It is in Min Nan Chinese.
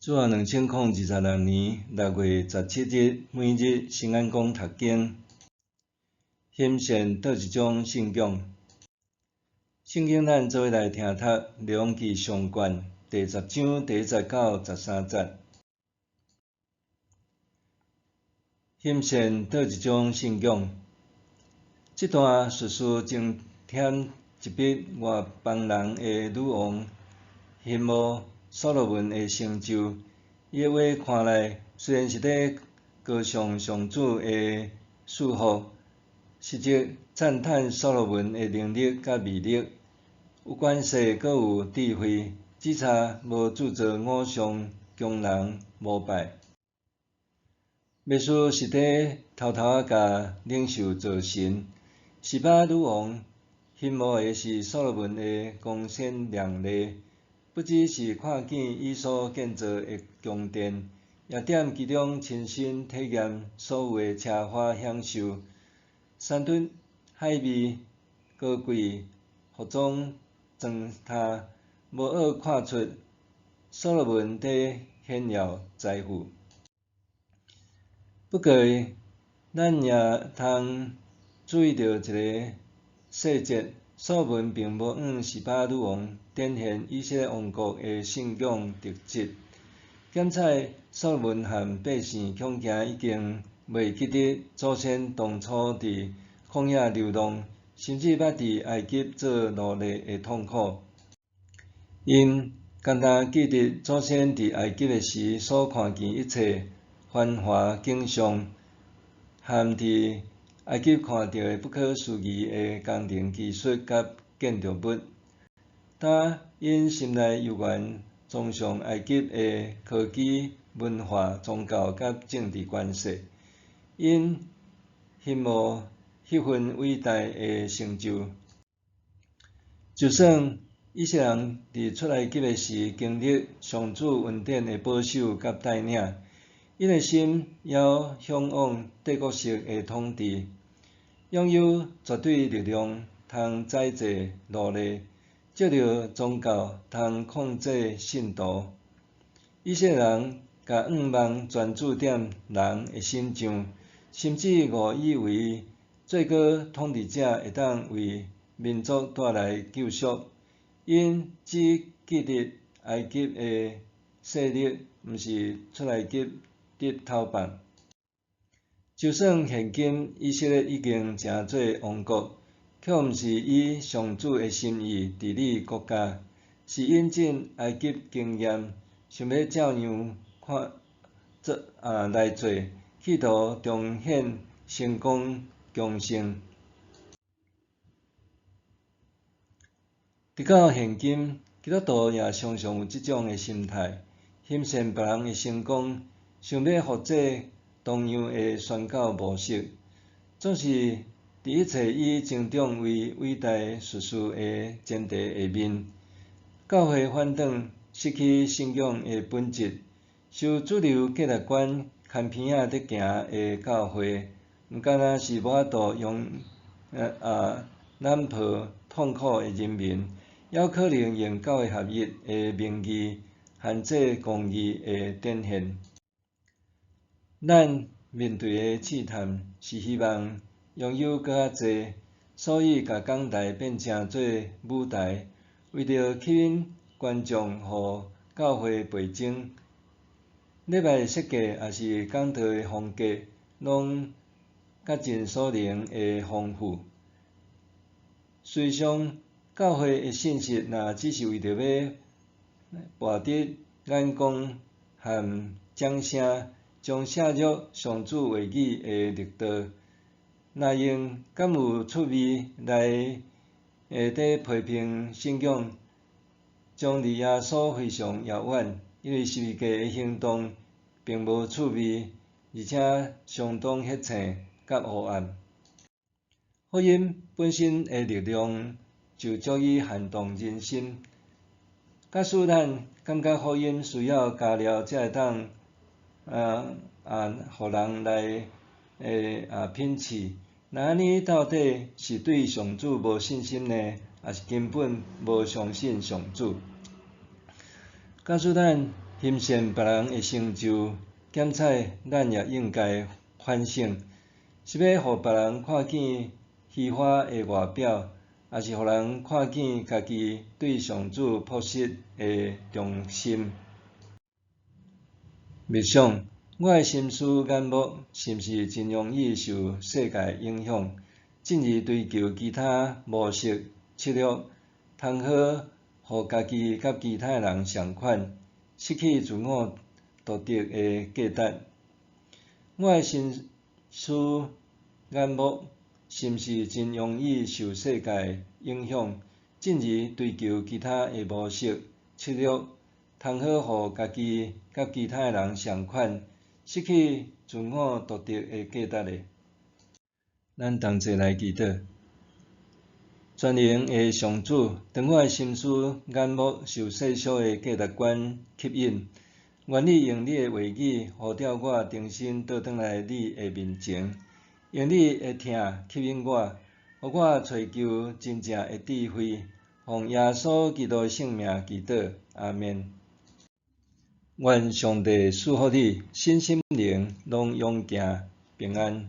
主後2026年6月17日，每日新眼光讀經，欣羨佗一種信仰？聖經咱做伙來聽讀《列王紀上卷》第十章第一節到十三節。欣羨佗一種信仰？這段敘事增添一筆外邦人的女王羨慕所羅門的成就。伊的話看來雖然是咧歌頌上主的賜福，實則讚嘆所羅門的能力佮魅力，有權勢閣有智慧，只差無鑄造偶像供人膜拜。牧師是咧偷偷仔共領袖造神。示巴女王羨慕的是所羅門的光鮮亮麗，不只是看見伊所建造的宮殿，也踮其中親身體驗所有的奢華享受，山珍海味、高貴服裝裝束，無學看出所羅門佇炫耀財富。不過，咱也通注意著一个細節：所羅門並無向示巴女王展現以色列王國的信仰特質。檢採所羅門和百姓恐驚已經袂記得祖先當初佇曠野流浪，甚至捌佇埃及做奴隸的痛苦。𪜶敢若記得祖先佇埃及的時所看見一切繁華景象，和佇埃及看著的不可思議的工程技術佮建築物。但𪜶心內猶原崇尚埃及的科技、文化、宗教佮政治權勢。𪜶羨慕彼份偉大的成就。就算以色列人佇出埃及的時經歷上主恩典的保守佮帶領，𪜶的心猶嚮往帝國式的統治，擁有絕對力量通宰制奴隸，藉著宗教通控制信徒。以色列人共願望專注踮人的身上，甚至誤以為最高統治者會當為民族帶來救贖。𪜶只記得埃及的勢力，毋是出埃及得頭放。就算現今以色列已經成做王國，卻毋是以上主的心意治理國家，是引進埃及經驗，想欲照樣看做來做，企圖重現成功強盛。直到現今，基督徒也常常有這種的心態，欣羨別人的成功，想欲複製同樣的宣教模式，總是佇一切以增長為偉大事事的前提下面，教會反轉失去信仰的本質，受主流價值觀牽鼻仔佇行的教會，毋敢若是無法度用攬抱痛苦的人民，猶可能用教會合一的名義限制公義的展現。咱面對的試探是希望擁有閣較濟，所以共講台變成做舞台，為著吸引觀眾予教會倍增。禮拜的設計抑是講道的風格，攏竭盡所能的豐富。事實上，教會的信息若只是為著欲博得眼光和掌聲，將削弱上主話語的力道。內容敢有趣味來佇批評信仰，將離耶穌非常遙遠，因為十字架的行動並無趣味，而且相當血腥佮黑暗。福音本身的力量就足以撼動人心。假使咱感覺福音需要加料才會當予人來品試，那按呢到底是對上主無信心呢，抑是根本無相信上主？假使咱欣羡別人的成就，檢採咱也應該反省，是欲予別人看見虛華的外表，抑是予人看見家己對上主樸實的忠心？默想，我的心思眼目是毋是真容易受世界影響，進而追求其他模式策略，通好予家己佮其他人仝款，失去自我獨特的價值？我的心思眼目是毋是真容易受世界影響，進而追求其他的模式策略，通好予家己佮其他人仝款，失去自我獨特的價值呢？咱同齊來祈禱。全能的上主，當我的心思眼目受世俗的價值觀吸引，願你用你的話語呼召我重新倒轉來你的面前，用你的疼吸引我，予我揣求真正的智慧。奉耶穌基督的聖名祈禱，阿們。願上帝賜福你，身心靈攏勇健平安。